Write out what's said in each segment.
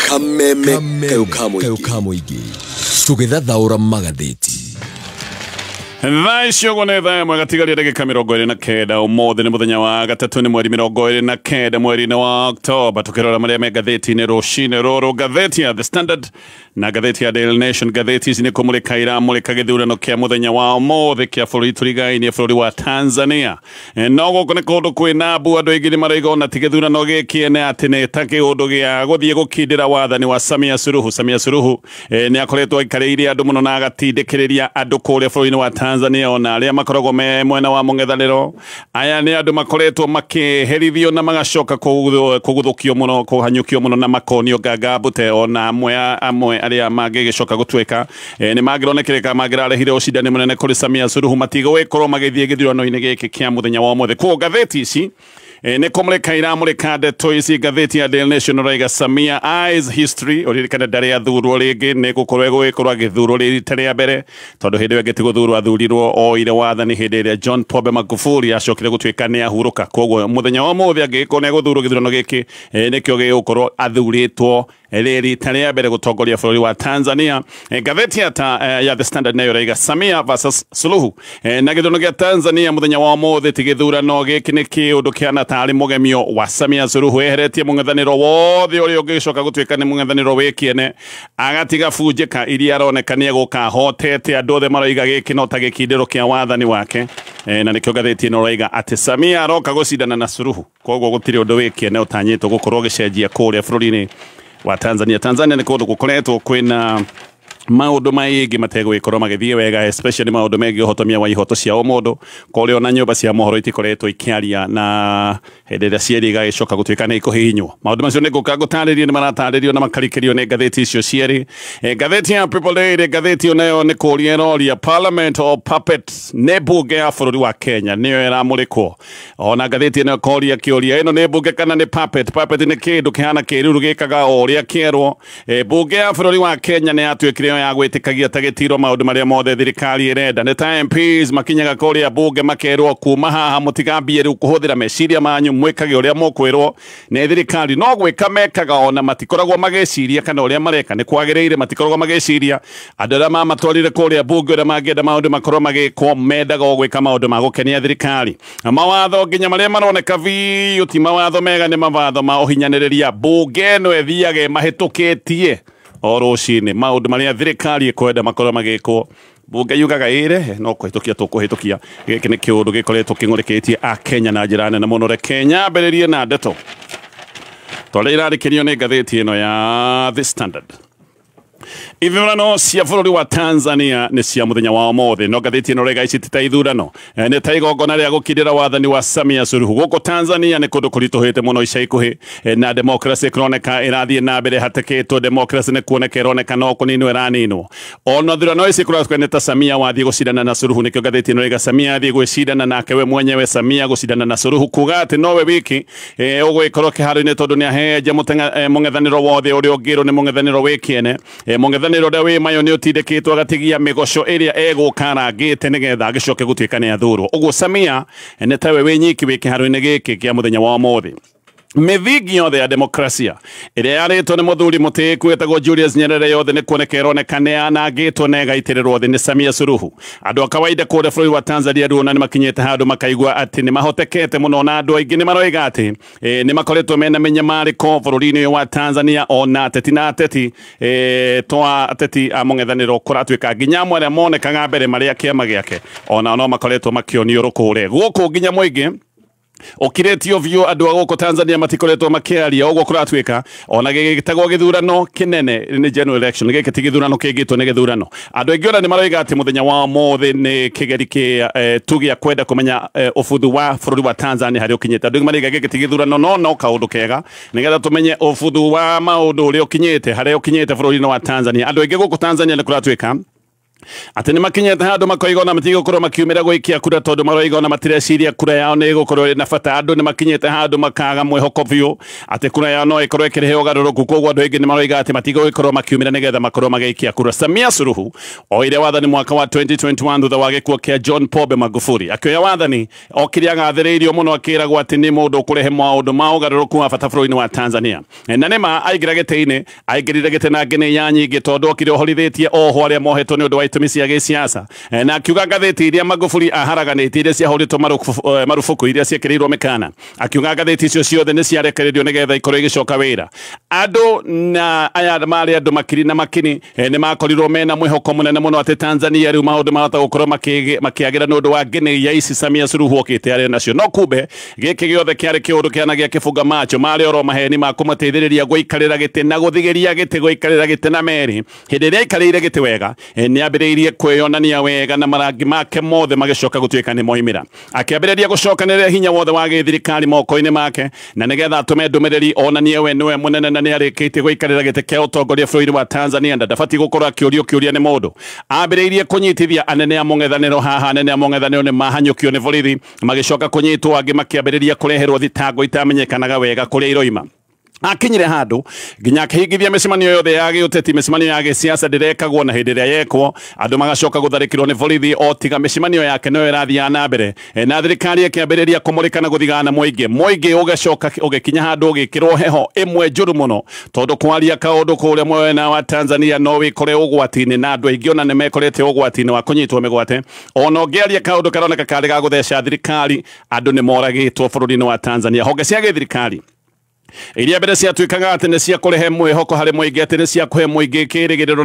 Kameme kayo ka mũingĩ tũgĩthathaũra magathĩti. Thaa icio ũguo nĩ thaa ĩmwe gatigaria ndagĩka 29. Ũmũthĩ nĩ mũthenya wa gatatũ, nĩ mweri 29 mweri-inĩ wa Oktoba. Tũkĩrora marĩa me ngathĩti-inĩ rũcinĩ rũrũ, ngathĩti ya The Standard na ngathĩti ya Daily Nation. Ngathĩti ici nĩ kũmũrĩka iramũrĩka gĩthurano kĩa mũthenya wa ũmũthĩ kĩa bũrũri tũrigainie, bũrũri wa Tanzania. No gũkũ nĩ kũndũ kwĩna mbu, andũ aingĩ nĩ marauga ona ti gĩthurano gĩkĩ ene atĩ nĩ ta kĩũndũ gĩa gũthiĩ gũkindĩra wathani wa Samia Suluhu. Samia Suluhu nĩ akoretwo aikarĩire andũ mũno na agatindĩkĩrĩria andũ kũrĩa bũrũri-inĩ wa Tanzania, ona arĩa makoragwo me mwena wa mũng'ethanĩro. Aya nĩ andũ makoretwo makĩherithio na magacoka kũguthũkio mũno, kũhanyũkio mũno na makonio nganga mbute, ona amwe arĩa mangĩgĩcoka gũtuĩka nĩ mangĩronekire mangĩrarehire ũcindani mũnene kũrĩ Samia Suluhu matigũgĩkorwo magĩthiĩ gĩthurano-inĩ gĩkĩ kĩa mũthenya wa ũmũthĩ. Koguo ngathĩti ici nĩ kũmũrĩka iramũrĩka ndeto ici. Ngathĩti ya Daily Nation ũraiga Samia eyes history. Ũririkane ndarĩ athurwo rĩngĩ, nĩ gũkorwo egũgĩkorwo agĩthurwo rita rĩa mbere, tondũ hĩndĩ ĩyo ĩngĩ ti gũthurwo athurirwo, oire wathani hĩndĩ ĩrĩa John Pombe Magufuli acokire gũtuĩka nĩ ahurũka. Koguo mũthenya wa ũmũthĩ angĩgĩkorwo nĩ egũthurwo gĩthurano gĩkĩ, nĩkĩo gĩgũkorwo athurĩtwo rĩ rita rĩa mbere gũtongoria bũrũri wa Tanzania. Ngathĩti ya The Standard nayo ĩraiga Samia versus Suluhu. Na gĩthurano gĩa Tanzania mũthenya wa ũmũthĩ ti gĩthurano gĩkĩ, nĩ kĩũndũ kĩhana tarĩ mũgemio wa Samia Suluhu, eheretie mũng'ethanĩro wothe ũrĩa ũngĩgĩcoka gũtuĩka nĩ mũng'ethanĩro wĩ kĩene, agatiga bunjĩka iria aroneka nĩ egũka ahotete. Andũ othe maroiga gĩkĩ no ta gĩkindĩro kĩa wathani wake. Na nĩkĩo ngathĩti ĩno ĩroiga atĩ Samia aroka gũcindana na Suluhu. Koguo gũtirĩ ũndũ wĩ kĩene ũtanyĩtwo gũkorwo ũgĩcenjia kũrĩa bũrũri-inĩ wa Tanzania. Tanzania nĩ kũndũ gũkoretwo kwĩna maũndũ maingĩ mategũgĩkorwo magĩthiĩ wega, especially maũndũ megiĩ ũhotomia wa ihoto cia ũmũndũ, kũrĩa ona nyũmba cia mohoro itikoretwo ikĩaria, na hĩndĩ ĩrĩa cierĩ igagĩcoka gũtuĩka nĩ ikũhihinywo. Maũndũ macio nĩ ngũka ngũtarĩrie, nĩ maratarĩrio na makarikĩrio nĩ ngathĩti icio cierĩ. Ngathĩti ya People Daily, ngathĩti ĩyo nayo nĩ kũria ĩroria Parliament or Puppet, nĩ mbunge ya bũrũri wa Kenya nĩyo ĩramũrĩkwo. Ona ngathĩti ĩno ĩkoria kĩũria, ĩno nĩ mbunge kana nĩ puppet? Puppet nĩ kĩndũ kĩhana kĩruru gĩkaga o ũrĩa kĩerwo. Mbunge ya bũrũri wa Kenya nĩ yatuĩkire ya gwĩtĩkagia ta gĩtiro maũndũ marĩa mothe thirikari ĩrenda. Nĩ ta MPs makinyaga kũrĩa mbunge makerwo kuma haha mũtigambie rĩu kũhũthĩra meciria manyu, mwĩkage ũrĩa mũkwĩrwo nĩ thirikari. No gwĩka mekaga, ona matikoragwo magĩciria kana ũrĩa mareka nĩ kwagĩrĩire, matikoragwo magĩciria andũ arĩa mamatwarire kũrĩa mbunge ũrĩa mangĩenda maũndũ makorwo magĩkwo, mendaga o gwĩka maũndũ ma gũkenia thirikari. Mawatho nginya marĩa maroneka biũ ti mawatho mega, nĩ mawatho ma ũhinyanĩrĩria. Mbunge ĩno ĩthiage mahĩtũkĩtie o rũcinĩ maũndũ marĩa thirikari ĩkwenda makorwo magĩkwo. Mbunge yugaga ĩrehe no kũhĩtũkia tũkũhĩtũkia. Gĩkĩ nĩ kĩũndũ gĩkoretwo kĩng'ũrĩkĩtie Akenya na njĩra nene mũno. Reke nyambĩrĩrie na ndeto tondũ irarĩkĩrio nĩ ngathĩti ĩno ya The Standard. Ithurano cia bũrũri wa Tanzania nĩ cia mũthenya wa ũmũthĩ, no ngathĩti ĩno rega ici ti ta ithurano, nĩ ta igongona rĩa gũkindĩra wathani wa Samia Suluhu. Gũkũ Tanzania nĩ kũndũ kũritũhĩte mũno ica ikuhĩ, na democracy kũroneka ĩrathiĩ na mbere hatĩkĩtwo. Democracy nĩ kuoneka ĩroneka no kũninwo ĩraninwo. Ona thurano ici kũratuĩka nĩ ta Samia wathiĩ gũcindana na Suluhu. Nĩkĩo ngathĩti ĩno rega Samia athiĩ gwĩcindana nake we mwenyewe, Samia gũcindana na Suluhu, kuga atĩ nowe wiki ũgũgĩkorwo kĩharo-inĩ, tondũ nĩ ahehenja mũng'ethanĩro wothe ũrĩa ũngĩrwo nĩ mũng'ethanĩro wĩ kĩene. Mũng'ethanĩro ũrĩa wĩ mayo nĩ ũtindĩkĩtwo agatigia mĩgoco ĩrĩa egũka arangĩte nĩgetha agĩcoke gũtuĩka nĩ athurwo. Ũguo Samia nĩ tawe wĩ nyiki wĩ kĩharo-inĩ gĩkĩ kĩa mũthenya wa ũmũthĩ. Mĩthingi yothe ya demokrasia ĩrĩa yarĩtwo nĩ mũthuri mũtĩĩku wĩtagwo Julius Nyerere yothe nĩ kuoneka ĩroneka nĩ yanangĩtwo na ĩgaitĩrĩrwo thĩ nĩ Samia Suluhu. Andũ a kawaida kũrĩa bũrũri wa Tanzania rĩu ona nĩ makinyĩte handũ makaigua atĩ nĩ mahotekete mũno, na andũ aingĩ nĩ maroiga atĩ nĩ makoretwo mena mĩnyamarĩko bũrũri-inĩ ũyũ wa Tanzania, ona ateti na ateti twa ateti a mũng'ethanĩro kũratuĩka nginya amwe arĩa monekaga mbere marĩa kĩama gĩake ona no makoretwo makĩonio rũkũre gũkũ nginya mũingĩ ũkirĩtio biũ. Andũ a gũkũ Tanzania matikoretwo makĩaria. Ũguo kũratuĩka ona gĩgĩtagwo gĩthurano kĩnene nĩ general election, gĩkĩ ti gĩthurano kĩngĩtwo nĩ gĩthurano. Andũ aingĩ ona nĩ maroiga atĩ mũthenya wa ũmũthĩ nĩ kĩgeri kĩa tu gĩa kwenda kũmenya ũbuthu wa bũrũri wa Tanzania harĩa ũkinyĩte. Andũ aingĩ maroiga gĩkĩ ti gĩthurano, no kaũndũ kega nĩgetha tũmenye ũbuthu wa maũndũ ũrĩa ũkinyĩte, harĩa ũkinyĩte bũrũri-inĩ wa Tanzania. Andũ aingĩ gũkũ Tanzania nĩ kũratuĩka Atĩ nĩ makinyĩte handũ makoiga ona matigũkorwo makiumĩra gũikia kura tondũ maroiga ona matireciria kura yao nĩ ĩgũkorwo ĩna bata. Andũ nĩ makinyĩte handũ makaga mwĩhoko biũ atĩ kura yao no ĩkorwo ĩkĩrehe ũgarũrũku, koguo andũ aingĩ nĩ maroiga atĩ matigũgĩkorwo makiumĩra nĩgetha makorwo magĩikia kura. Samia Suluhu oire wathani mwaka wa 2021 thutha wa gĩkuũ kĩa John Pombe Magufuli. Akĩoya wathani okire agathĩrĩirio mũno akĩragwo atĩ nĩ mũndũ ũkũrehe maũndũ ma ũgarũrũku wa bata bũrũri-inĩ wa Tanzania. Na nĩma aingĩra gĩtĩ-inĩ, aingĩrire gĩtĩ na ngĩnĩ nyingĩ tondũ okire ohorithĩtie oho arĩa mohetwo nĩ ũndũ wa itũmi cia gĩsiasa. Na akiuga ngathĩti iria Magufuli aharaganĩtie iria ciahũrĩtwo marubuku iria ciĩkĩrĩirwo mĩkana, akiuga ngathĩti icio ciothe nĩ ciarekererio nĩgetha ikorwo igĩcoka wĩra. Andũ na aya marĩ andũ makiri na makini nĩ makorirwo mena mwĩhoko mũnene mũno atĩ Tanzania rĩu maũndũ mahota gũkorwo makĩagĩra nĩ ũndũ wa ngĩnĩ ya ici Samia Suluhu okĩte arĩ nacio. No kumbe gĩkĩ gĩothe kĩarĩ kĩũndũ kĩana gĩa kĩbunga macho, marĩ oro maheni ma kũmateithĩrĩria gũikarĩra gĩtĩ na gũthigĩria gĩtĩ gũikarĩra gĩtĩ na meri. Hĩndĩ ĩrĩa aikarĩire gĩtĩ wega nĩ ambĩrĩirie kwĩyonania wega na marangi make mothe magĩcoka gũtuĩka nĩ moimĩra. Akĩambĩrĩria gũcokanĩrĩria hinya wothe wa gĩthirikari moko-inĩ make na nĩgetha atũme ndũmĩrĩri onanie we nĩwe mũnene na nĩarĩkĩtie gũikarĩra gĩtĩ kĩa ũtongoria bũrũri wa Tanzania na ndabatiĩ gũkorwo akĩũrio kĩũria nĩ mũndũ. Ambĩrĩirie kũnyitithia anene a mũng'ethanĩro haha, anene a mũng'ethanĩro nĩ mahanyũkio nĩ borithi magĩcoka kũnyitwo, angĩ makĩambĩrĩria kũreherwo thitango itamenyekanaga wega kũrĩa iroima. Akinyire handũ nginya akĩhingithia mĩcemanio yothe ya gĩũteti, mĩcemanio ya gĩsiasa ndĩrekagwo na hĩndĩ ĩrĩa yekwo andũ magacoka gũtharĩkĩrwo nĩ borithi, o tiga mĩcemanio yake noyo ĩrathiaga na mbere. Na thirikari ĩkĩambĩrĩria kũmũrĩka na gũthigana mũingĩ, mũingĩ ũgacoka ũgĩkinya handũ ũgĩkĩrwo heho ĩmwe njũru mũno tondũ kwaria kaũndũ kũrĩa mwena wa Tanzania no wĩkore ũgwati-inĩ, na andũ aingĩ ona nĩ mekorete ũgwati-inĩ wa kũnyitwo mĩgwate. Ona ũngĩaria kaũndũ karoneka karĩ ga gũtheca thirikari, andũ nĩ moragĩtwo bũrũri-inĩ wa Tanzania. Honge cia gĩthirikari iria mbere ciatuĩkaga atĩ nĩ cia kũrehe mwĩhoko harĩ mũingĩ, atĩ nĩ cia kũhe mũingĩ kĩrĩgĩrĩro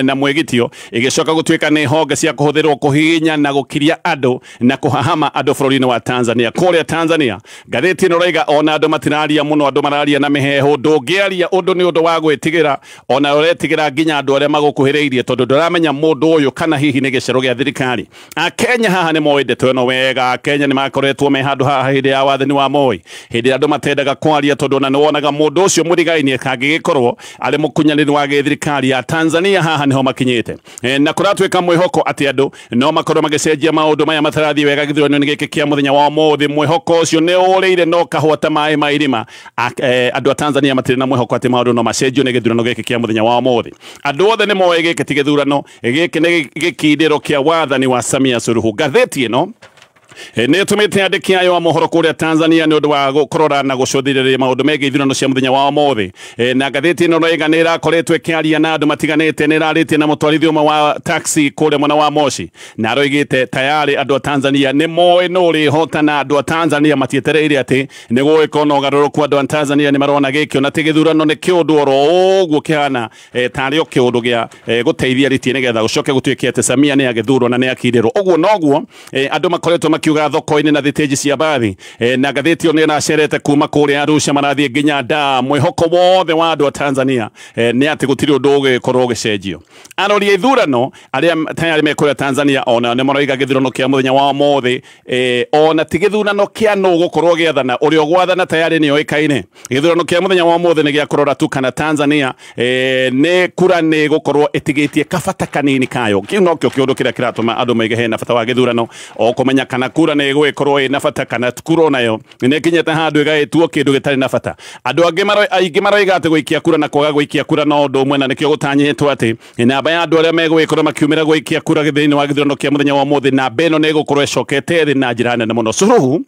na mwĩgitio, igĩcoka gũtuĩka nĩ honge cia kũhũthĩrwo kũhihinya na gũkiria andũ na kũhahama andũ bũrũri-inĩ wa Tanzania. Kũrĩa Tanzania ngathĩti ĩno ĩroiga ona andũ matiraria mũno, andũ mararia na mĩheehũ. Ndũngĩaria ũndũ nĩ ũndũ wa gwĩtigĩra, ona ũretigĩra nginya andũ arĩa magũkuhĩrĩirie tondũ ndũramenya mũndũ ũyũ kana hihi nĩ gĩcero gĩa thirikari. Akenya haha nĩ moĩ ndeto ĩno wega. Akenya nĩ makoretwo me handũ haha hĩndĩ ya wathani wa Moi, hĩndĩ ĩrĩa andũ matendaga kwaria tondũ ona nĩ wonaga mũndũ ũcio mũrigaini kangĩgĩkorwo arĩ mũkunyanĩri wa gĩthirikari ya Tanzania. Haha nĩho makinyĩte na kũratuĩka mwĩhoko atĩ andũ no makorwo magĩcenjia maũndũ maya matarathiĩ wega gĩthurano-inĩ gĩkĩ kĩa mũthenya wa ũmũthĩ. Mwĩhoko ũcio nĩ ũrĩire no kahũa ta maĩ ma irima. Andũ a Tanzania matirĩ na mwĩhoko atĩ maũndũ no macenjio nĩ gĩthurano gĩkĩ kĩa mũthenya wa ũmũthĩ. Andũ othe nĩ moĩ gĩkĩ ti gĩthurano, gĩkĩ nĩ gĩkindĩro kĩa wathani wa Samia Suluhu. Ngathĩti ĩno nĩ ĩtũmĩte andĩki ayo a mohoro kũrĩa Tanzania nĩ ũndũ wa kũrora na gũcũthĩrĩria maũndũ megiĩ ithurano cia mũthenya wa ũmũthĩ. Na ngathĩti ĩno ĩroiga nĩ ĩrakoretwo ĩkĩaria na andũ matiganĩte, nĩ ĩrarĩtie na mũtwarithia ũmwe wa taxi kũrĩa mwena wa Moshi, na aroigĩte tayarĩ andũ a Tanzania nĩ moĩ nũ ũrĩhota, na andũ a Tanzania matietereire atĩ nĩ gũgĩkorwo na ũgarũrũku. Andũ a Tanzania nĩ marona gĩkĩ ona ti gĩthurano nĩ kĩũndũ oro ũguo kĩhana tarĩ o kĩũndũ gĩa gũteithia rĩtie nĩgetha gũcoke gũtuĩke atĩ Samia nĩ agĩthurwo na nĩ akirĩrwo. Ũguo noguo andũ makoretwo makiuga thoko-inĩ na thitĩnji cia mbathi. Na ngathĩti ĩyo nĩ ĩracerete kuma kũrĩa Arusha marathiĩ nginya Dar. Mwĩhoko wothe wa andũ a Tanzania nĩ atĩ gũtirĩ ũndũ ũgĩkorwo ũgĩcenjio. Arori a ithurano arĩa tayarĩ me kũrĩa Tanzania ona nĩ maroiga gĩthurano kĩa mũthenya wa ũmũthĩ ona ti gĩthurano kĩa nũ gũkorwo gĩathana, ũrĩa ũgwathana tayarĩ nĩ oĩkaine. Gĩthurano kĩa mũthenya wa ũmũthĩ nĩ gĩa kũrora tu kana Tanzania nĩ kura nĩ gũkorwo ĩtigĩtie kabata kanini kayo. Kĩu nokĩo kĩũndũ kĩrĩa kĩratũma andũ maige hena bata wa gĩthurano, o kũmenya kana kura nĩ ĩgũgĩkorwo ĩna bata kana kura onayo nĩ ĩkinyĩte handũ ĩgagĩtuo kĩndũ gĩtarĩ na bata. Andũ angĩ aingĩ maroiga atĩ gũikia kura na kwaga gũikia kura no ũndũ ũmwe, na nĩkĩo gũtanyĩtwo atĩ namba ya andũ arĩa megũgĩkorwo makiumĩra gũikia kura thĩinĩ wa gĩthurano kĩa mũthenya wa ũmũthĩ, namba ĩno nĩ ĩgũkorwo ĩcokete thĩ na njĩra nene mũno. Suluhu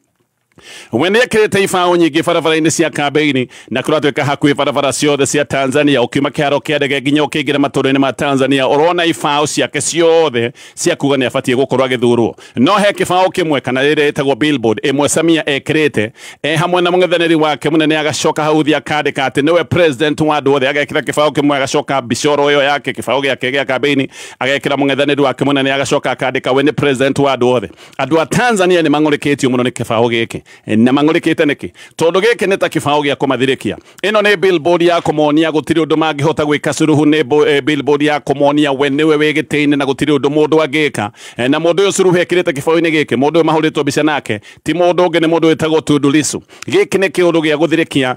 we nĩ ekĩrĩte ibaũ nyingĩ barabara-inĩ cia kambĩini, na kũratuĩka hakuhĩ barabara ciothe cia Tanzania, ũkiuma kĩharo kĩa ndege nginya ũkĩingĩra matũũra-inĩ ma Tanzania ũrona ibaũ ciake ciothe cia kuga nĩ abatiĩ gũkorwo agĩthurwo. No he kĩbaũ kĩmwe kana rĩrĩa ĩtagwo billboard ĩmwe Samia ekĩrĩte hamwe na mũng'ethanĩri wake mũnene, agacoka hau thĩ akandĩka atĩ nĩwe president wa andũ othe, agekĩra kĩbaũ kĩmwe agacoka mbicoro ĩyo yake kĩbaũ gĩake gĩa kambĩini agekĩra mũng'ethanĩri wake mũnene agacoka akandĩka we nĩ president wa andũ othe. Andũ a Tanzania nĩ mang'ũrĩkĩtio mũno nĩ kĩbaũ gĩkĩ. Na mang'ũrĩkĩte nĩkĩ? Tondũ gĩkĩ nĩ ta kĩbaũ gĩa kũmathirĩkia. Ĩno nĩ billboard ya kũmonia gũtirĩ ũndũ mangĩhota gwĩka Suluhu, nĩ billboard ya kũmonia we nĩwe wĩ gĩtĩ-inĩ na gũtirĩ ũndũ mũndũ angĩka. Na mũndũ ũyũ Suluhu ekĩrĩte kĩbaũ-inĩ gĩkĩ, mũndũ ũyũ mahũrĩtwo mbica nake ti mũndũ ũngĩ, nĩ mũndũ wĩtagwo Tundu Lissu. Gĩkĩ nĩ kĩũndũ gĩa gũthirĩkia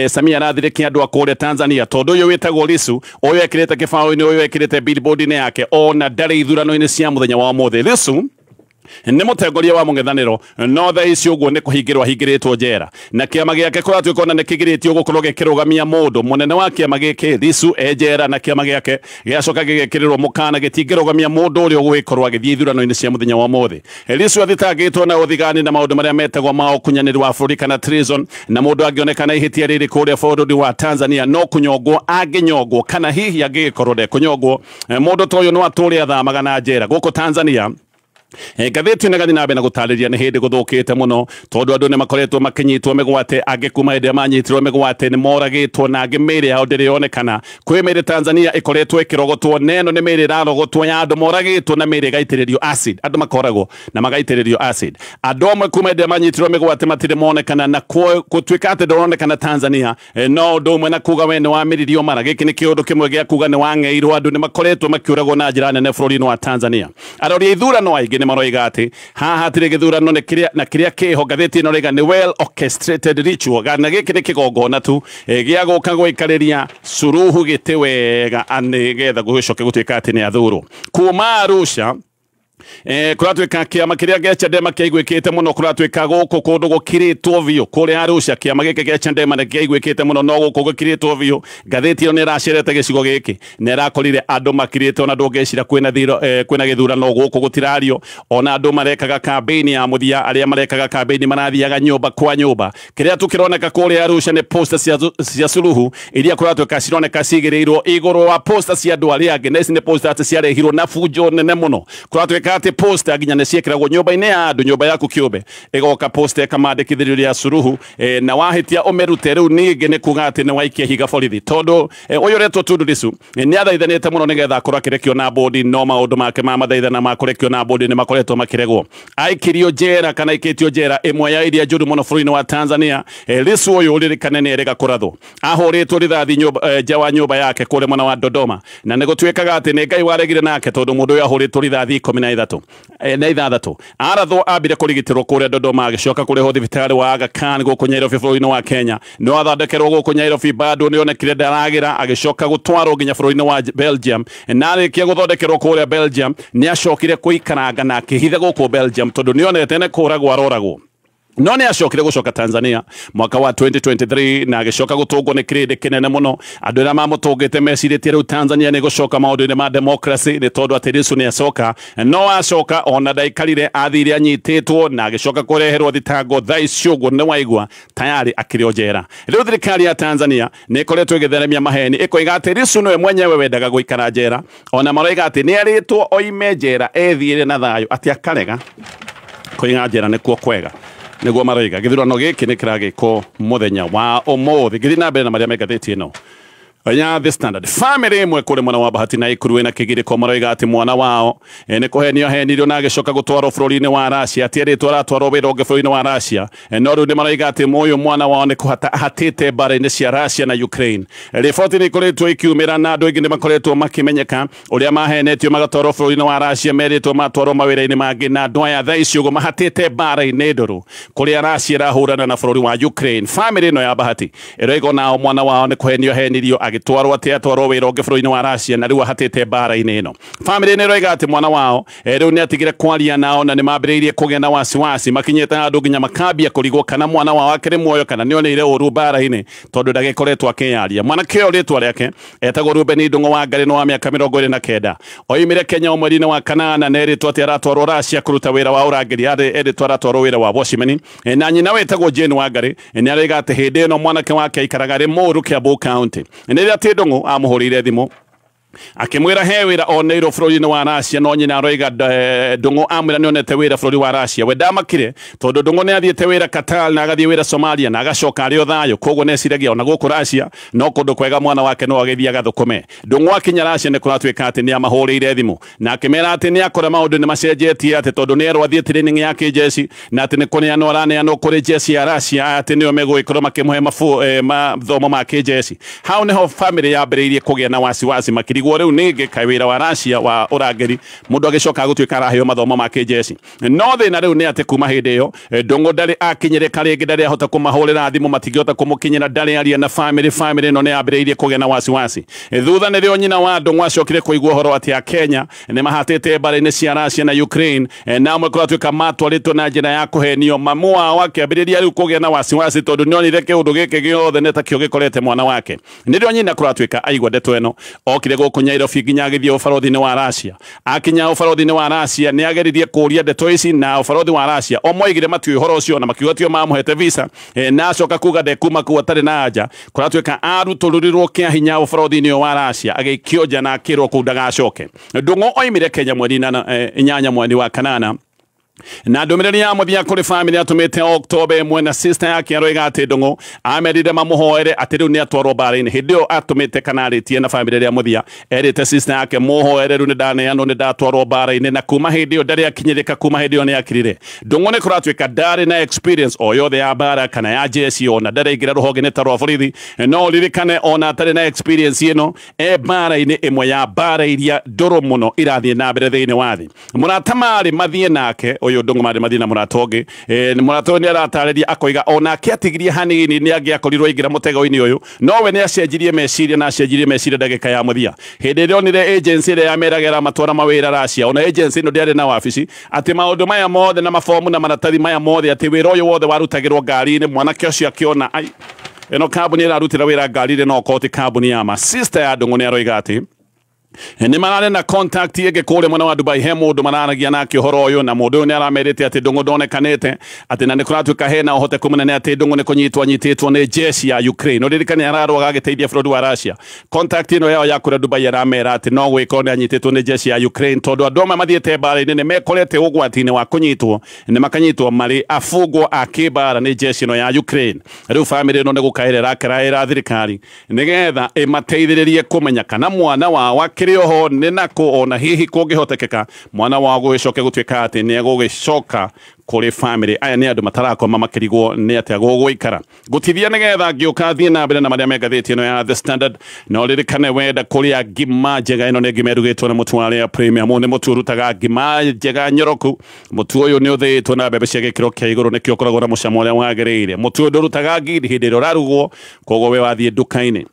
Samia arathirĩkia andũ a kũrĩa Tanzania, tondũ ũyũ wĩtagwo Lissu, ũyũ ekĩrĩte kĩbaũ-inĩ, ũyũ ekĩrĩte billboard-inĩ yake, ona ndarĩ ithurano-inĩ cia mũthenya wa ũmũthĩ. Lissu nĩ mũtongoria wa mũng'ethanĩro, no thaa ici ũguo nĩ kũhingĩrwo ahingĩrĩtwo njera, na kĩama gĩake kũratuĩka ona nĩ kĩgirĩtio gũkorwo gĩkĩrũgamia mũndũ mũnene wa kĩama gĩkĩ. Lissu e njera na kĩama gĩake gĩacoka gĩgekĩrĩrwo mũkana gĩtingĩrũgamia mũndũ ũrĩa ũgũgĩkorwo agĩthiĩ ithurano-inĩ cia mũthenya wa ũmũthĩ. Lissu athitangĩtwo na ũthigani na maũndũ marĩa metagwo ma ũkunyanĩri wa bũrũri kana treason, na mũndũ angĩonekana ihĩtia rĩrĩ kũrĩa bũrũri wa Tanzania no kũnyongwo angĩnyongwo, kana hihi angĩgĩkorwo ndekũnyongwo. Mũndũ ta ũyũ no atũre athamaga na njera gũkũ Tanzania. Ngathĩti ĩno ĩgathiĩ na mbere na gũtarĩria nĩ hĩndĩ gũthũkĩte mũno, tondũ andũ nĩ makoretwo makĩnyitwo mĩgwate, angĩ kuma hĩndĩ ĩrĩa manyitirwo mĩgwate nĩ moragĩtwo, na angĩ mĩĩrĩ yao ndĩrĩ yonekana. Kwĩ mĩĩrĩ Tanzania ĩkoretwo ĩkĩrogotwo, na ĩno nĩ mĩĩrĩ ĩrarogotwo ya andũ moragĩtwo na mĩĩrĩ ĩgaitĩrĩrio acid, andũ makoragwo na magaitĩrĩrio acid. Andũ amwe kuma hĩndĩ ĩrĩa manyitirwo mĩgwate matirĩ monekana, na gũtuĩka atĩ ndũronekana Tanzania no ũndũ ũmwe na kuga we nĩ wamĩririo mara. Gĩkĩ nĩ kĩũndũ kĩmwe gĩa kuga nĩ wang'eirwo. Andũ nĩ makoretwo makĩũragwo na njĩra nene bũrũri-inĩ wa Tanzania. Arori a ithurano aingĩ nĩ maroiga atĩ haha hatirĩ gĩthurano nĩ kĩrĩa na kĩrĩa kĩho. Ngathĩti ĩno rĩga nĩ well orchestrated ritual, kana gĩkĩ nĩ kĩgongona tu gĩa gũka gũikarĩria Suluhu gĩtĩ wega nĩgetha gũgĩcoke gũtuĩka atĩ nĩ athurwo. Kuma Arusha kũratuĩka kĩama kĩrĩa gĩa Chadema kĩaiguĩkĩte mũno, kũratuĩka gũkũ kũndũ gũkirĩtwo biũ. Kũrĩa Arusha kĩama gĩkĩ gĩa Chadema nĩ kĩaiguĩkĩte mũno, no gũkũ gũkirĩtwo biũ. Ngathĩti ĩyo nĩ ĩracerete gĩcigo gĩkĩ na ĩrakorire andũ makirĩte, ona ndũngĩcira kwĩna kwĩna gĩthurano gũkũ gũtirario. Ona andũ marekaga kambĩini ya mũthia, arĩa marekaga kambĩini marathiaga nyũmba kwa nyũmba. Kĩrĩa tu kĩroneka kũrĩa Arusha nĩ poster cia Suluhu iria kũratuĩka cironeka cigĩrĩirwo igũrũ wa poster cia andũ arĩa angĩ, na ici nĩ poster atĩ ciarehirwo na bunjo nene mũno. Kũratuĩka atĩ poster nginya nĩ ciĩkĩragwo nyũmba-inĩ ya andũ, nyũmba yaku kĩũmbe ĩgoka poster ĩkamandĩkithĩrio rĩa Suluhu, na wahĩtia ũmĩrute. Rĩu ningĩ nĩ kuga atĩ nĩ waikia higa borithi, tondũ ũyũ ũretwo Tundu Lissu nĩ athaithanĩte mũno nĩgetha akorwo akĩrekio na bodi, no maũndũ make ma mathaithana ma kũrekio na bodi nĩ makoretwo makĩregwo. Aikirio njera kana aikĩtio njera ĩmwe ya iria njũru mũno bũrũri-inĩ wa Tanzania. Lissu ũyũ ũririkane nĩ erĩga kũrathwo, ahũrĩtwo rithathi nja wa nyũmba yake kũrĩa mwena wa Dodoma, na nĩ gũtuĩkaga atĩ nĩ Ngai waregire nake, tondũ mũndũ ũyũ ahũrĩtwo rithathi 13 na ithathatũ. Arathwo ambire kũrigitĩrwo kũrĩa Dodoma, agĩcoka kũrĩhwo thibitarĩ wa Aga Khan gũkũ Nairobi bũrũri-inĩ wa Kenya. No athondekerwo gũkũ Nairobi, bado nĩ onekire ndaragĩra, agĩcoka gũtwarwo nginya bũrũri-inĩ wa Belgium, na arĩkia gũthondekerwo kũrĩa Belgium nĩ acokire kũikaranga na akĩhitha gũkũ Belgium, tondũ nĩ onete nĩ kũragwo aroragwo. No nĩ acokire gũcoka Tanzania mwaka wa 2023 na agĩcoka gũtũngwo nĩ kĩrĩndĩ kĩnene mũno. Andũ arĩa mamũtũngĩte mecirĩtie rĩu Tanzania nĩ gũcoka maũndũ-inĩ ma democracy, nĩ tondũ atĩ Lissu nĩ acoka. No acoka ona ndaikarire, athire anyitĩtwo na agĩcoka kũreherwo thitango. Thaa ici ũguo nĩ waigua tayari akĩrĩ o njera. Rĩu thirikari ya Tanzania nĩ ĩkoretwo ĩgĩtheremia maheni, ĩkoiga atĩ Lissu nĩwe mwenyewe wendaga gũikara njera. Ona maroiga atĩ nĩ erĩtwo oime njera ethiĩre na thayũ, atĩ akarega koiga njera nĩkuo kwega, nĩguo maroiga. Gĩthurano gĩkĩ nĩ kĩragĩkwo mũthenya wa ũmũthĩ. Ngĩthiĩ na mbere na marĩa me ngathĩti ĩno ya The Standard, family ĩmwe kũrĩ mwena wa Bahati na Ikuru ĩna kĩgirĩko, maroiga atĩ mwana wao nĩ kũhenio henirio na agĩcoka gũtwarwo bũrũri-inĩ wa Russia, atĩ erĩtwo aratwarwo wĩra ũngĩ bũrũri-inĩ wa Russia. No rĩu nĩ maroiga atĩ ũyũ mwana wao nĩ kũhata ahatĩte mbara-inĩ cia Russia na Ukraine. Riboti nĩ ikoretwo ikiumĩra na andũ aingĩ nĩ makoretwo makĩmenyeka ũrĩa mahenetio magatwarwo bũrũri-inĩ wa Russia, merĩtwo matwarwo mawĩra-inĩ mangĩ, na andũ aya thaa ici ũguo mahatĩte mbara-inĩ ndũrũ kũrĩa Russia ĩrahũrana na bũrũri wa Ukraine. Family ĩno ya Bahati ĩroiga nao mwana wao nĩ kũhenio henirio agĩtwarwo atĩ atwarwo wĩra ũngĩ bũrũri-inĩ wa Russia, na rĩu ahatĩte mbara-inĩ ĩno. Family nĩ ĩroiga atĩ mwana wao rĩu nĩ atigire kwaria nao, na nĩ mambĩrĩirie kũgĩa na wasiwasi, makinyĩte handũ nginya makambia kũrigwo kana mwana wao akĩrĩ muoyo kana nĩ oneire ũru mbara-inĩ, tondũ ndagĩkoretwo akĩyaria. Mwanake ũyũ rĩtwa rĩake etagwo Ruben Ndung'u wa Ngarĩ, wa mĩaka 29, oimire Kenya mweri-inĩ wa kanana, na erĩtwo atĩ aratwarwo Russia kũruta wĩra wa ũrangĩri, erĩtwo aratwarwo wĩra wa watchman. Na nyina wĩtagwo Jane Wangari nĩ aroiga atĩ hĩndĩ ĩno mwanake wake aikaraga Limuru, Kiambu County. Nĩ rĩrĩa atĩ Ndung'u amũhũrĩire thimũ Akĩmwĩra he wĩra oneirwo bũrũri-inĩ wa Russia, no nyina aroiga Ndung'u amwĩra nĩonete wĩra bũrũri wa Russia. We ndamakire tondũ Ndung'u nĩathiĩte wĩra Qatar na agathiĩ wĩra Somalia na agacoka arĩ o thayũ, koguo nĩeciragia ona gũkũ Russia no kũndũ kwega mwana wake no agĩthiĩ agathũkũme. Ndung'u akinya Russia nĩ kũratuĩka atĩ nĩamahũrĩire thimũ na akĩmera atĩ nĩakora maũndũ nĩmacenjetie, atĩ tondũ nĩerwo athiĩ training ya kĩjeshi na atĩ nĩ kũneanwo araneanwo kũrĩ jeshi ya Russia, atĩ nĩo megũgĩkorwo makĩmũhe mathomo ma kĩjeshi. Hau nĩho family yambĩrĩirie kũgĩa na wasiwasi makĩrigwo rĩu nĩngĩ kaĩ wĩra wa Russia wa ũrangĩri mũndũ agĩcoka gũtuĩka araheo mathomo ma kĩjeshi. No thĩna rĩu nĩ atĩ kuma hĩndĩ ĩyo Ndung'u ndarĩ akinyĩrĩka rĩngĩ, ndarĩ ahota kũmahũrĩra thimũ, matingĩhota kũmũkinyĩra, ndarĩ aria na family. Family ĩno nĩ yambĩrĩirie kũgĩa na wasiwasi. Thutha nĩrĩo nyina wa Ndung'u acokire kũigua ũhoro atĩ a Kenya nĩ mahatĩte mbara-inĩ cia Russia na Ukraine, na amwe kũratuĩka matwarĩtwo na njĩra ya kũhenio. Mamu wao akĩambĩrĩria rĩu kũgĩa na wasiwasi tondũ nĩonire kĩũndũ gĩkĩ gĩothe nĩ takĩo gĩkorete mwana wake. Nĩrĩo nyina kũratuĩka aigua ndeto ĩno, okire gũkũ Nairobi nginya agĩthiĩ ũbarothi-inĩ wa Russia. Akinya ũbarothi-inĩ wa Russia nĩ ageririe kũũria ndeto ici na ũbarothi wa Russia o moigire matiũĩ ũhoro ũcio na makiuga tio mamũhete visa, na acoka kuga ndekuma kuu atarĩ na anja. Kũratuĩka arutũrũrirwo kĩa hinya ũbarothi-inĩ ũyũ wa Russia, agĩikio nja na akĩrwo kũu ndagacoke. Ndung'u oimire Kenya mweri 8 mweri wa 8 na ndũmĩrĩri ya mũthia kũrĩ family atũmĩte Oktoba 1 na sister yake aroiga atĩ Ndung'u amerire mamũhoere atĩ rĩu nĩ atwarwo mbara-inĩ. Hĩndĩ ĩyo atũmĩte kana arĩtie na family rĩa mũthia erĩte sister yake mũhoere rĩu nĩ ndaneanwo nĩ ndatwarwo mbara-inĩ, na kuma hĩndĩ ĩyo ndarĩ akinyĩrĩka, kuma hĩndĩ ĩyo nĩ akirire. Ndung'u nĩ kũratuĩka ndarĩ na experience o yothe ya mbara kana ya jeshi, ona ndarĩ aingĩra rũhonge-inĩ ta rwa borithi, no ririkane ona atarĩ na experience ĩno e mbara-inĩ ĩmwe ya mbara iria ndũrũ mũno irathiĩ na mbere thĩinĩ wa thĩ. Mũrata marĩ mathiĩ nake ũyũ Ndung'u marĩ mathiĩ na mũrata ũngĩ, mũrata ũyũ nĩ aratarĩria akoiga onake atigirie hanini nĩ angĩakorirwo aingĩra mũtego-inĩ ũyũ, no we nĩ acenjirie meciria na acenjirie meciria ndagĩka ya mũthia. Hĩndĩ ĩrĩa onire agency ĩrĩa yameragĩra matwara mawĩra Russia, ona agency ĩno ndĩarĩ na wabici, atĩ maũndũ maya mothe na mabomu na maratathi maya mothe, atĩ wĩra ũyũ wothe warutagĩrwo ngari-inĩ, mwanake ũcio akĩona ai ĩno kambuni ĩrarutĩra wĩra ngari-inĩ no okorwo ti kambuni ya ma. Sister ya Ndung'u nĩ aroiga atĩ nĩ mararĩ na contact ĩngĩ kũrĩa mwena wa Dubai, he mũndũ mararagia nake ũhoro ũyũ, na mũndũ ũyũ nĩ aramerĩte atĩ Ndung'u ndonekanĩte, atĩ na nĩ kũratuĩka hena ũhoteku mũnene atĩ Ndung'u nĩ kũnyitwo anyitĩtwo nĩ jeshi ya Ukraine. Ũririkane ararũaga agĩteithia bũrũri wa Russia. Contact ĩno yao ya kũrĩa Dubai aramera atĩ no gwĩkorwo nĩ anyitĩtwo nĩ jeshi ya Ukraine, tondũ andũ amwe mathiĩte mbara-inĩ nĩ mekorete ũgwati-inĩ wa kũnyitwo, nĩ makanyitwo marĩ afungwo a kĩmbara nĩ jeshi ĩno ya Ukraine. Rĩu family ĩno nĩ gũkaĩra ĩrakaraĩra thirikari nĩgetha ĩmateithĩrĩrie kũmenya kana mwana wao akĩrĩ oho nĩ nakũ, ona hihi kũngĩhotekeka mwana wao gũgĩcoke gũtuĩka atĩ nĩ egũgĩcoka kũrĩ family. Aya nĩ andũ matarakoma makĩrigwo nĩ atĩa gũgũikara. Gũtithia nĩgetha ngĩũka thiĩ na mbere na marĩa me ngathĩti ĩno ya The Standard. Na ũririkane wenda kũrĩa ngima njega, ĩno nĩ ngima ĩrugĩtwo na mũtu wa Lea Premium. Ũyũ nĩ mũtu ũrutaga ngima njega nyoroku. Mũtu ũyũ nĩ ũthĩĩtwo na mbembe cia gĩkĩro kĩa igũrũ, nĩkĩo ũkoragwo na mũcamo ũrĩa wagĩrĩire. Mũtu ũyũ ndũrutaga ngiri hĩndĩ ĩrĩa ũrarugwo, koguo we wathiĩ nduka-inĩ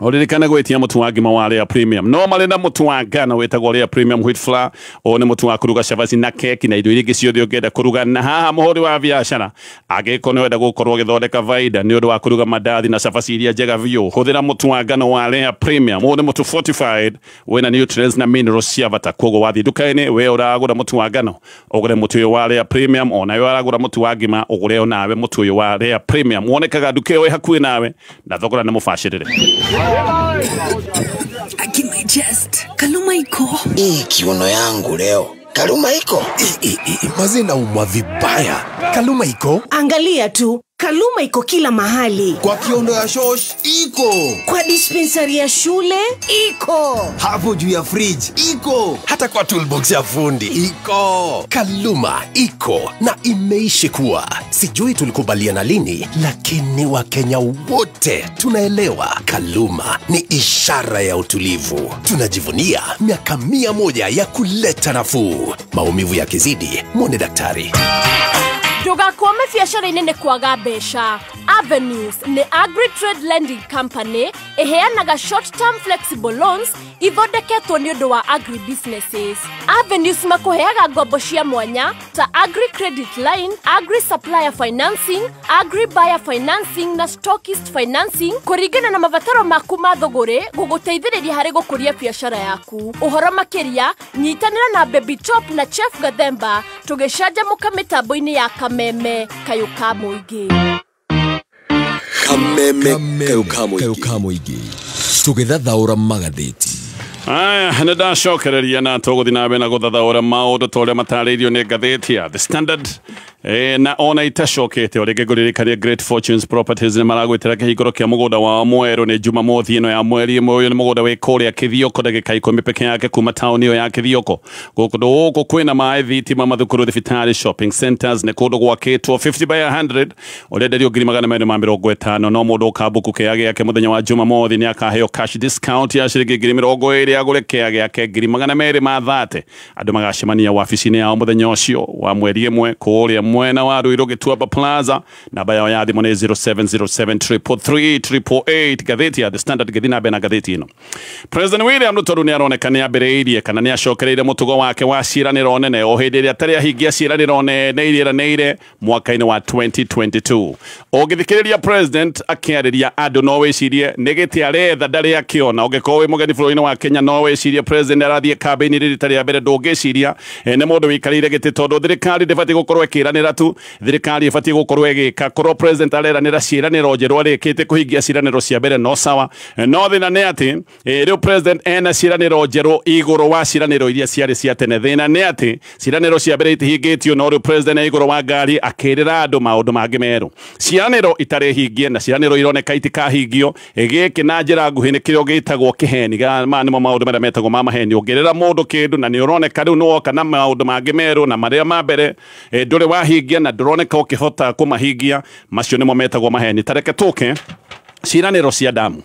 ũririkane gwĩtia mũtu wa ngima wa Lea Premium. No marĩ na mũtu wa ngano wĩtagwo Lea Premium Wheat Flour. Ũyũ nĩ mũtu wa kũruga cabaci na keki na indo iria ingĩ ciothe ũngĩenda kũruga. Na haha mũhũri wa biacara angĩkorwo nĩ wenda gũkorwo ũgĩthondeka baida nĩ ũndũ wa kũruga mandathi na cabaci iria njega biũ, hũthĩra mũtu wa ngano wa Lea Premium. Ũyũ nĩ mũtu fortified wĩna nutrients na minerals cia bata. Koguo wathiĩ nduka-inĩ we ũragũra mũtu wa ngano ũgũre mũtu ũyũ wa Lea Premium, ona we ũragũra mũtu wa ngima ũgũre onawe mũtu ũyũ wa Lea Premium. Wonekaga nduka ĩyo ĩ hakuhĩ nawe na thogora nĩ mũbacĩrĩre. Aki my chest. Kaluma iko. Hii kiuno yangu leo. Kaluma iko. Maze naumwa vibaya. Kaluma iko. Angalia tu. Kaluma iko kila mahali. Kwa kiondo ya shosh iko. Kwa dispensary ya shule iko. Hapo juu ya fridge iko. Hata kwa toolbox ya fundi iko. Kaluma iko na imeishi kuwa. Sijui tulikubaliana lini, lakini Wakenya wote tunaelewa Kaluma ni ishara ya utulivu. Tunajivunia miaka 100 ya kuleta nafuu. Maumivu yakizidi, mwone daktari. Ndũgakwame biacara-inĩ nĩ kwaga mbeca. Avenues nĩ Agri Trade Lending Company ĩheanaga short term flexible loans ithondeketwo nĩ ũndũ wa agri businesses. Avenues makũheaga ngombo cia mwanya ta Agri Credit Line, Agri Supplier Financing, Agri Buyer Financing na Stockist Financing kũringana na mabataro maku ma thũgũrĩ gũgũteithĩrĩria harĩ gũkũria biacara yaku. Ũhoro makĩria nyitanĩra na Baby Top na Chef Gathemba tũgĩcanjamũka mĩtambo-inĩ ya Kameme kayũ ka mũingĩ. Kameme kayũ ka mũingĩ tũgĩthathaũra magathĩti. Aya, nĩ ndacokereria na tũgũthiĩ na mbere na gũthathaũra maũndũ ta ũrĩa matarĩirio nĩ ngathĩti ya The Standard. Na ona itacokete o rĩngĩ ngũririkania Great Fortunes Properties nĩ maragwĩtĩra kĩhingũro kĩa mũgũnda wao mwerũ nĩ Jumamothi ĩno ya mweri ĩmwe. Ũyũ nĩ mũgũnda wĩ kũrĩa Kĩthioko, ndagĩka 10 peke yake kuma taũni ĩyo ya Kĩthioko. Gũkũ gũkũ kwĩna maĩ, thitima, mathukuru, thibitarĩ, shopping centers, nĩ kũndũ gwakĩtwo 50 by 100 ũrenderio 250,000. No mũndũ ũkambuku kĩa gĩake mũthenya wa Jumamothi nĩ akaheo cash discount ya ciringi 20,000 agũre kĩa gĩake 230,000. Andũ magacemania wabici-inĩ yao mũthenya ũcio wa mweri ĩmwe kũrĩa mwena wa Ruiru Gĩtuamba Plaza. Namba yao ya thimũ nĩ 0707 333 888. Ngathĩti ya The Standard gĩthiĩ na mbere na ngathĩti ĩno. President William Ruto rĩu nĩ aroneka nĩ ambĩrĩirie kana nĩ acokereire mũtugo wake wa ciĩranĩro nene o hĩndĩ ĩrĩa atarĩ ahingia ciĩranĩro nene iria eranĩire mwaka-inĩ wa 2022. Ũngĩthikĩrĩria president akĩarĩria andũ no wĩcirie nĩ gĩtĩ aretha ndarĩ akĩona. Ũngĩkorwo wĩ mũgeni bũrũri-inĩ wa Kenya no wĩcirie president arathiĩ kambĩini rĩrĩ rĩa mbere, ndũngĩciria nĩ mũndũ wĩikarĩire gĩtĩ, tondũ thirikari ndĩbatiĩ gũkorwo ĩkĩranĩra tu, thirikari ĩbatiĩ gũkorwo ĩgĩka. Korwo president areranĩra ciĩranĩro njerũ arĩkĩtie kũhingia ciĩranĩro cia mbere no sawa, no thĩna nĩ atĩ rĩu president ena ciĩranĩro njerũ igũrũ wa ciĩranĩro iria ciarĩ cia tene. Thĩna nĩ atĩ ciĩranĩro cia mbere itihingĩtio, no rĩu president e igũrũ wa ngari akĩrĩra andũ maũndũ mangĩ merũ, ciĩranĩro itarĩ hingie na ciĩranĩro ironeka itikahingio. Gĩkĩ na njĩra nguhĩ nĩ kĩrĩa gĩtagwo kĩheni. Maya nĩmo maũndũ marĩa metagwo ma maheni. Ũngĩrĩra mũndũ kĩndũ na nĩ ũroneka rĩu nĩwoka na maũndũ mangĩ merũ na marĩa ma mbere ndũrĩ wahingia na ndũroneka ũkĩhota kũmahingia, macio nĩmo metagwo maheni. Ta reke tũke ciĩranĩro cia damu.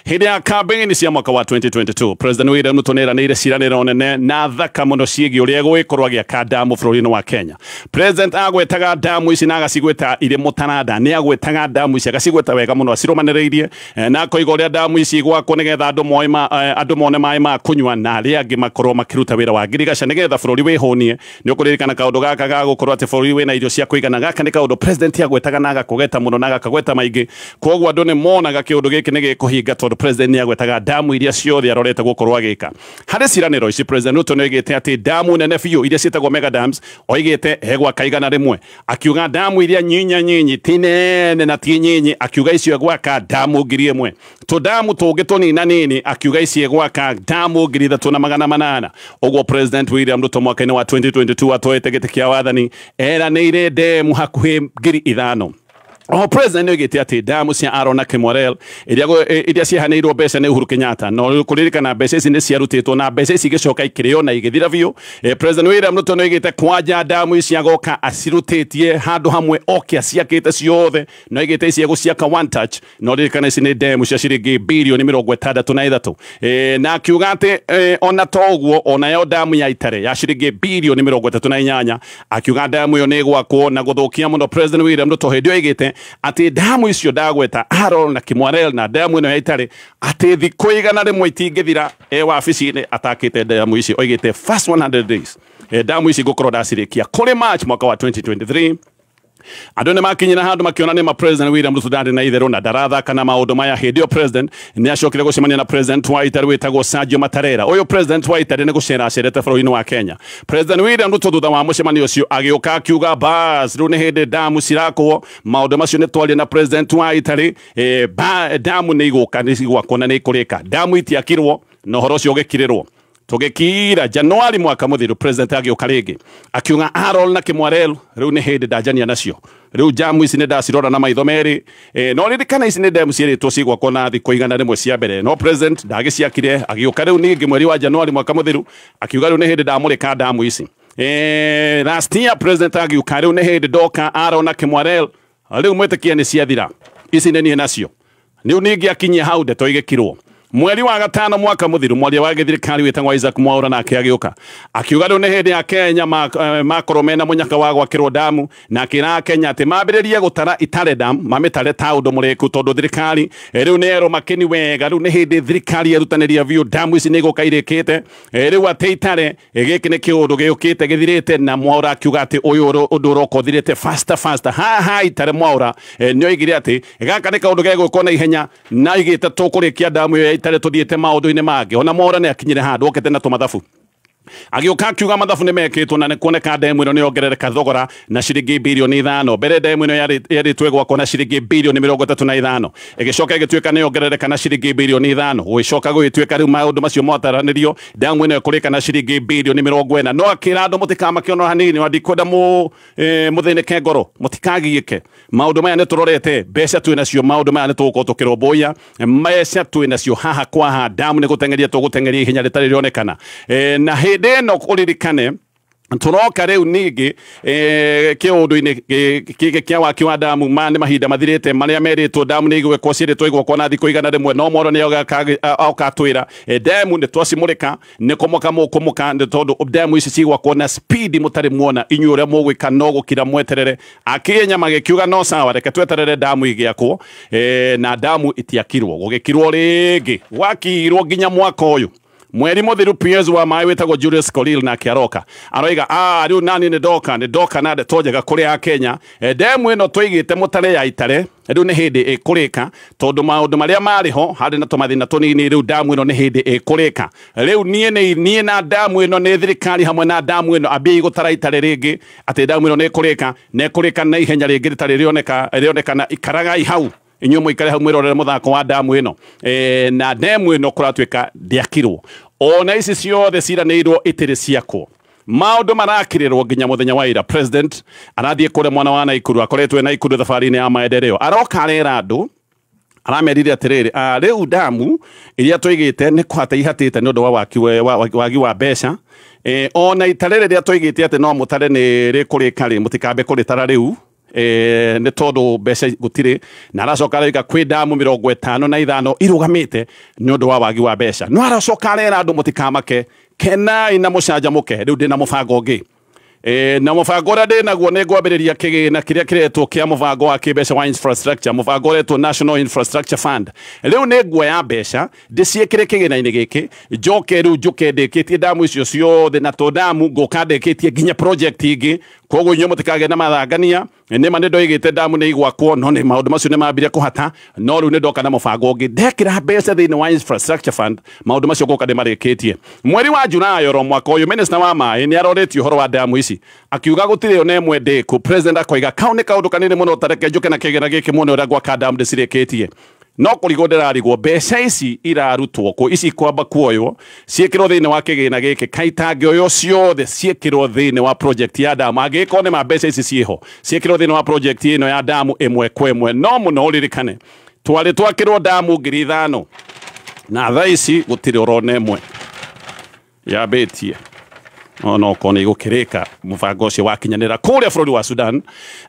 Hĩndĩ ya campaign cia mwaka wa 2022 President William Ruto nĩeranĩire ciĩranĩro nene na thaka mũno ciĩgiĩ ũrĩa egũgĩkorwo agĩaka damu bũrũri-inĩ wa Kenya. President agwetaga damu ici na agacigweta irĩ mũtaranda, nĩ agwetaga damu ici agacigweta wega mũno acirũmanĩrĩirie, na akoiga ũrĩa damu ici igwakwo nĩgetha andũ mone maĩ ma kũnyua na arĩa angĩ makorwo makĩruta wĩra wa ngirigaca nĩgetha bũrũri wĩhũnie. Nĩ ũkũririkana kaũndũ gaka ga gũkorwo atĩ bũrũri wĩna irio cia kũigana. Gaka nĩ kaũndũ president agwetaga na agakũgeta mũno na agakagweta maingĩ, koguo andũ nĩ monaga kĩũndũ gĩkĩ nĩ gĩkũhinga tondũ president nĩ agwetaga damu iria ciothe arorete gũkorwo agĩka. Harĩ ciĩranĩro ici President Ruto nĩ oigĩte atĩ damu nene biũ iria ciĩtagwo mega dams oigĩte egwaka 100, akiuga damu iria nyinya nyinyi ti nene na ti nyinyi, akiuga icio egwaka damu 1000, tũdamu tũngĩ tũnina nini akiuga ici egwaka damu 3800. Ũguo President William Ruto mwaka-inĩ wa 2022 atoete gĩtĩ kĩa wathani eranĩire demu hakuhĩ 5000. O president nĩ oigĩte atĩ damu cia Aaron na Kimwarel iria ciahanĩirwo mbeca nĩ Uhuru Kenyatta, no kũririkana mbeca ici nĩ ciarutĩtwo na mbeca ici igĩcoka ikĩrĩo na igĩthira biũ. President William Ruto nĩ oigĩte kwanja damu ici agoka acirutĩtie handũ hamwe oke aciakĩte ciothe, na oigĩte ici egũciaka one touch, no ririkana ici nĩ demu cia ciringi birioni 63. Na akiuga atĩ ona to ũguo onayo damu ya Itare ya ciringi birioni 38, akiuga damu ĩyo nĩ ĩgwakwo na gũthũkia mũno. President William Ruto hĩndĩ ĩyo oigĩte atĩ damu icio ndagweta Aaron na Kimwarel na damu ĩno ya Itare atĩ thikũ 100 itingĩthira e wabici-inĩ atakĩte damu ici. Oigĩte first 100 days damu ici ngũkorwo ndacirĩkia. Kũrĩ March mwaka wa 2023 andũ nĩ makinyĩra handũ makĩona nĩ ma President William Ruto ndarĩ na itherũ na ndarathaka na maũndũ maya. Hĩndĩ ĩyo president nĩ acokire gũcemania na president wa Italy wĩtagwo Sergio Mattarella. Ũyũ president wa Italy nĩ gũcera acerete bũrũri-inĩ wa Kenya. President William Ruto thutha wa mũcemanio ũcio agĩũka akiuga bas rĩu nĩ hĩndĩ damu cirakwo. Maũndũ macio nĩ twaria na president wa Italy, damu nĩ igũka nĩ cigwakwo na nĩ ikũrĩka. Damu itiakirwo na ũhoro ũcio ũgĩkirĩrwo. Tũgĩkira Januari mwaka mũthiru president agĩũka rĩngĩ akiuga Aaron na Kimwarel rĩu nĩ hĩndĩ ndanjania nacio, rĩu jamu ici nĩ ndacirora na maitho merĩ. No ririkana ici nĩ demu cierĩtwo cigwakwo na thikũ 100 cia mbere, no president ndagĩciakire. Agĩũka rĩu ningĩ mweri wa Januari mwaka mũthiru akiuga rĩu nĩ hĩndĩ ndamũrĩka damu ici. Last year president agĩũka rĩu nĩ hĩndĩ ndoka Aaron na Kimwarel rĩu mwĩtĩkia nĩ ciathira ici nĩ niĩ nacio. Rĩu ningĩ akinyia hau ndeto igĩkirwo. Mweri wa gatano mwaka mũthiru mwaria wa gĩthirikari wĩtagwo Isaac Mwaura nake agĩũka akiuga rĩu nĩ hĩndĩ ya Kenya makorwo mena mũnyaka wa gwakĩrwo damu, na akĩra Kenya atĩ mambĩrĩrie gũtara Itare dam mamĩtare ta ũndũ mũrĩku tondũ thirikari rĩu nĩ erwo makĩni wega, rĩu nĩ hĩndĩ thirikari yerutanĩria biũ damu ici nĩ igũka irĩkĩte. Rĩu atĩ Itare gĩkĩ nĩ kĩũndũ gĩũkĩte gĩthirĩte, na Mwaura akiuga atĩ ũyũ ũndũ ũroka ũthirĩte faster faster. Haha Itare Mwaura nĩ oigire atĩ gaka nĩ kaũndũ gegwĩkwo na ihenya na oigĩte tũkũrĩkia damu ĩyo ya Itare tũthiĩte maũndũ-inĩ mangĩ. Ona Mwaura nĩ akinyire handũ okĩte na tũmathabu. Agĩũka akiuga mathabu nĩ mekĩtwo na nĩ kuoneka ndemu ĩno nĩ yongerereka thogora na ciringi birioni 5. Mbere ndemu ĩno yarĩtwo ĩgwakwo na ciringi birioni 35, ĩgĩcoka ĩgĩtuĩka nĩ yongerereka na ciringi birioni 5, gũgĩcoka gũgĩtuĩka rĩu maũndũ macio motaranĩrio ndemu ĩno ĩkũrĩka na ciringi birioni 40. No akĩra andũ mũtikamake ona hanini, na ndikwenda mũthĩnĩke ngoro, mũtikagiĩke, maũndũ maya nĩ tũrorete, mbeca twĩ nacio, maũndũ maya nĩ tũgũkorwo tũkĩrũmbũiya, mbeca twĩ nacio haha kwa haha, ndamu nĩ gũteng'eria tũgũteng'eria ihenya rĩtarĩ rĩonekana. Na hĩndĩ ĩno ũririkane tũroka rĩu ningĩ kĩũndũ-inĩ kĩngĩ kĩa waki wa ndamu. Ma nĩ mahinda mathirĩte marĩa merĩtwo ndamu nĩ igwĩkwo ciĩrĩtwo igwakwo na thikũ 100, no moro nĩ oka twĩra ndemu nĩ twacimũrĩka, nĩ kũmoka mũkũmoka, nĩ tondũ ndemu ici cigwakwo na speed mũtarĩ muona inyuĩ ũrĩa mũgwĩka no gũkira mweterere. Akenya magĩkiuga no sawa, reke tweterere ndamu igĩakwo, na ndamu itiakirwo, gũgĩkirwo rĩngĩ, gwakirwo nginya mwaka ũyũ mweri mũthiru. PS wa maĩ wĩtagwo Julius Korir nake aroka aroiga rĩu nani nĩ ndoka na ndeto njega kũrĩ a Kenya. Ndemu ĩno tũigĩte mũtare ya itare rĩu nĩ hĩndĩ ĩkũrĩka, tondũ maũndũ marĩa marĩ ho harĩ na tũmathĩna tũnini, rĩu ndamu ĩno nĩ hĩndĩ ĩkũrĩka. Rĩu niĩ nĩ niĩ na ndamu ĩno nĩ thirikari hamwe na ndamu ĩno ambiai gũtara itare rĩngĩ atĩ ndamu ĩno nĩ ĩkũrĩka na ĩkũrĩka na ihenya rĩngĩ rĩtarĩ rĩonekana. Ikaragai hau inyuĩ mũikare hau mwĩrorere mũthako wa ndamu ĩno. Na ndemu ĩno kũratuĩka ndĩakirwo, ona ici ciothe ciranĩirwo itirĩ ciakwo, maũndũ marakĩrĩrwo nginya mũthenya wa ira. President arathiĩ kũrĩa mwana wa Naikuru, akoretwo Naikuru thabarĩ-inĩ ya maendeleo, aroka arera andũ, aramerire atĩrĩrĩ, rĩu ndamu iria tũigĩte nĩ kũhata ihatĩte nĩ ũndũ wa waki wagi wa mbeca. Ona itare rĩrĩa tũigĩte atĩ no mũtare nĩ rĩkũrĩka rĩ, mũtikambe kũrĩtara rĩu, nĩ tondũ mbeca gũtirĩ. Na aracoka arauga kwĩ ndamu 55 irũgamĩte nĩ ũndũ wa wagi wa mbeca, no aracoka arera andũ mũtikamake, kenai na mũcanjamũke, rĩu ndĩna mũbango ũngĩ. Na mũbango ũrĩa ndĩ naguo nĩ ngwambĩrĩria kĩgĩna kĩrĩa kĩretwo kĩa mũbango wa kĩmbeca wa infrastructure, mũbango ũretwo National Infrastructure Fund. Rĩu nĩ nguoya mbeca ndĩciĩkĩre kĩgĩna-inĩ gĩkĩ, njoke rĩu njũke ndĩkĩtie ndamu icio ciothe, na to ndamu ngũka ndĩkĩtie nginya project ingĩ. Koguo inyuĩ mũtikagĩe na mathangania, nĩma nĩ ndoigĩte ndamu nĩ igwakwo, no nĩ maũndũ macio nĩ mambire kũhata, no rĩu nĩ ndoka na mũbango ũngĩ, ndekĩra mbeca thĩinĩ wa infrastructure fund, maũndũ macio ngũka ndĩmarĩkĩtie. Mweri wa Julai oro mwaka ũyũ, minister wa maĩ nĩ arorĩtie ũhoro wa ndamu ici, akiuga gũtirĩ ona ĩmwe ndĩku. President akoiga kau nĩ kaũndũ kanini mũno, tareke njũke na kĩgĩna gĩkĩ muone ũrĩa gwaka ndamu ndĩcirĩkĩtie. No kũrigwo ndĩrarigwo mbeca ici irarutwo kũ, ici kwamba kuoywo ciĩkĩrwo thĩinĩ wa kĩgĩna gĩkĩ, kaitangĩoywo ciothe ciĩkĩrwo thĩinĩ wa project ya ndamu, angĩkorwo nĩ ma mbeca ici ciĩho ciĩkĩrwo thĩinĩ wa project ĩno ya ndamu ĩmwe kwa ĩmwe. No mũno ũririkane twarĩ twakĩrwo ndamu 5000 na thaa ici gũtirĩ ũrona ĩmwe yambĩtie, ona okorwo nĩ igũkĩrĩka mũbango ũcio wakinyanĩra. Kũrĩa bũrũri wa Sudan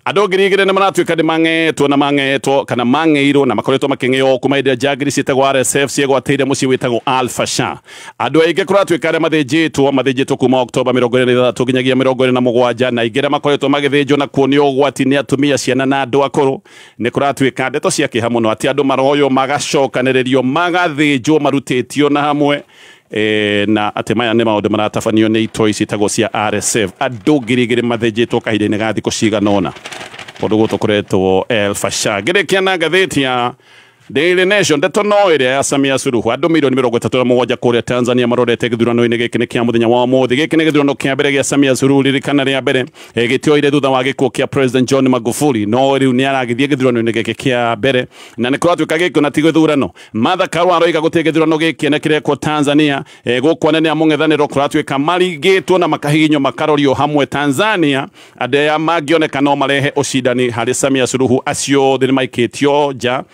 andũ 2000 nĩ maratuĩka nĩ mang'etwo na mang'etwo kana mang'eirwo na makoretwo makĩng'eyo kuma hĩndĩ ĩrĩa njangiri ciĩtagwo RSF ciegwatĩire mũciĩ wĩtagwo Al Fasher. Andũ aingĩ kũratuĩka arĩa mathĩnjĩtwo kuma Oktoba 26 nginyagia 27, na aingĩ arĩa makoretwo magĩthĩnjwo na kuonio ũgwati nĩ atumia, ciana na andũ akũrũ. Nĩ kũratuĩka ndeto cia kĩeha mũno atĩ andũ maroywo magacokanĩrĩrio magathĩnjwo marutĩtio na hamwe, na atĩ maya nĩ maũndũ maratabanio nĩ itoi ciĩtagwo cia RSF. Andũ 2000 mathĩnjĩtwo kahinda-inĩ ga thikũ cigana ũna kũndũ gũtũ kũretwo El Fasher. Ngĩrĩkia na ngathĩti ya Daily Nation, ndeto no ĩrĩa ya Samia Suluhu. Andũ milioni 37 kũrĩa Tanzania marorete gĩthurano-inĩ gĩkĩ nĩ kĩa mũthenya wa ũmũthĩ. Gĩkĩ nĩ gĩthurano kĩa mbere gĩa Samia Suluhu, ririkana rĩa mbere gĩtioire thutha wa gĩkuũ kĩa President John Magufuli, no rĩu nĩ aragĩthiĩ gĩthurano-inĩ gĩkĩ kĩa mbere na nĩ kũratuĩka gĩkĩ na ti gĩthurano. Martha Karua aroiga gũtirĩ gĩthurano gĩkĩ nĩ kĩrekwo Tanzania. Gũkũ anene a mũng'ethanĩro kũratuĩka marigĩtwo na makahihinywo makarorio hamwe Tanzania. Andũ aya mangĩoneka no marehe ũcindani harĩ Samia Suluhu acio othe nĩ maikĩtio nja,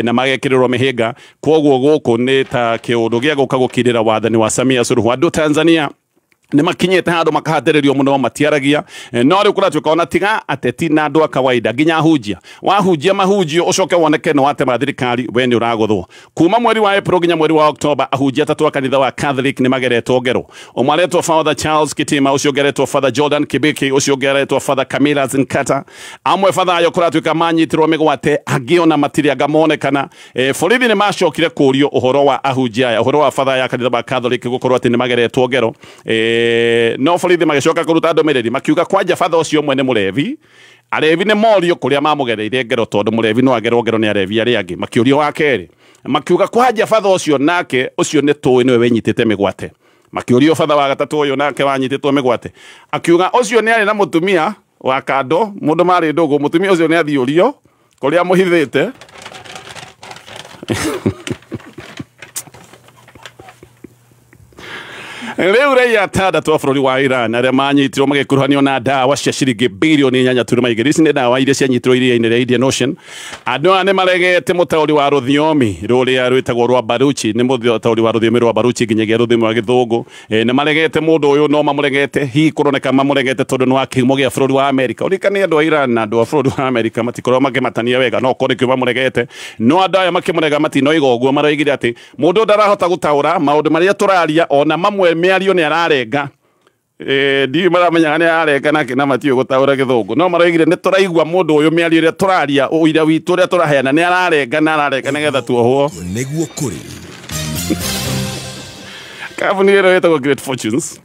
na magekĩrĩrwo mĩhĩnga. Koguo gũkũ nĩ ta kĩũndũ gĩa gũka gũkirĩra wathani wa Samia Suluhu. Andũ Tanzania nĩ makinyĩte handũ makahatĩrĩrio mũno matiaragia. No rĩu kũratuĩka ona tiga ateti na andũ a kawaida nginya ahunjia, wahunjia mahunjio ũcoke woneke nĩ watema thirikari, we nĩ ũragũthwo. Kuma mweri wa April nginya mweri wa Oktoba, ahunjia atatũ a kanitha wa Catholic nĩ mageretwo ngero. Ũmwe aretwo Father Charles Kitima, ũcio ũngĩ aretwo Father Jordan Kibiki, ũcio ũngĩ aretwo Father Camillus Nkata. Amwe Father ayo kũratuĩka manyitirwo mĩgwate, angĩ ona matirĩ anga monekana. Borithi nĩ macokire kũrio ũhoro wa ahunjia aya, ũhoro wa Father ya kanitha wa Catholic gũkorwo atĩ nĩ mageretwo ngero. No borithi magĩcoka kũruta ndũmĩrĩri makiuga kwanja batha ũcio ũmwe nĩ mũrebi, arebi nĩ morio kũrĩa mamũgereire ngero, tondũ mũrebi no agerwo ngero nĩ arebi arĩa angĩ. Makĩũrio wa kerĩ makiuga kwanja batha ũcio nake ũcio nĩ tũĩ nĩwe wenyitĩte mĩgwate. Makĩũrio batha wa gatatũ ũyũ nake wanyitĩtwo mĩgwate, akiuga ũcio nĩ arĩ na mũtumia wa kando, mũndũ marĩ ndũgũ, mũtumia ũcio nĩ athiũrio kũrĩa mũhithĩte. Rĩu raia atandatũ a bũrũri wa Iran arĩa manyitirwo magĩkuruhanio na ndawa cia ciringi birioni 8.2. Ici nĩ ndawa iria cianyitirwo iria-inĩ rĩa Indian Ocean. Andũ aya nĩ maregete mũtaũri wa rũthiomi rũrĩa rwĩtagwo rwa Baruchi, nĩ mũtaũri wa rũthiomi rwa Baruchi nginyagia rũthiomi rwa Gĩthũngũ. Nĩ maregete mũndũ ũyũ, no mamũregete hihi kũroneka mamũregete tondũ nĩ wa kĩhumo gĩa bũrũri wa Amerika. Ũririkane andũ a Iran na andũ a bũrũri wa Amerika matikoragwo makĩmatania wega, no korwo nĩkĩo mamũregete. No andũ aya makĩmũrega matinoiga ũguo, maroigire atĩ mũndũ ndarahota gũtaũra maũndũ marĩa tũraria, ona mamwe mĩario nĩ ararenga. Ndiũĩ maramenyaga nĩ ararenga nake na matiũĩ gũtaũra Gĩthũngũ, no maroigire nĩ tũraigua mũndũ ũyũ mĩario ĩrĩa tũraria, ũira witũ ũrĩa tũraheana nĩ ararenga na ararenga nĩgetha tuohwo. Nĩguo kũrĩ. Kambuni ĩrĩa ĩtagwo Great Fortunes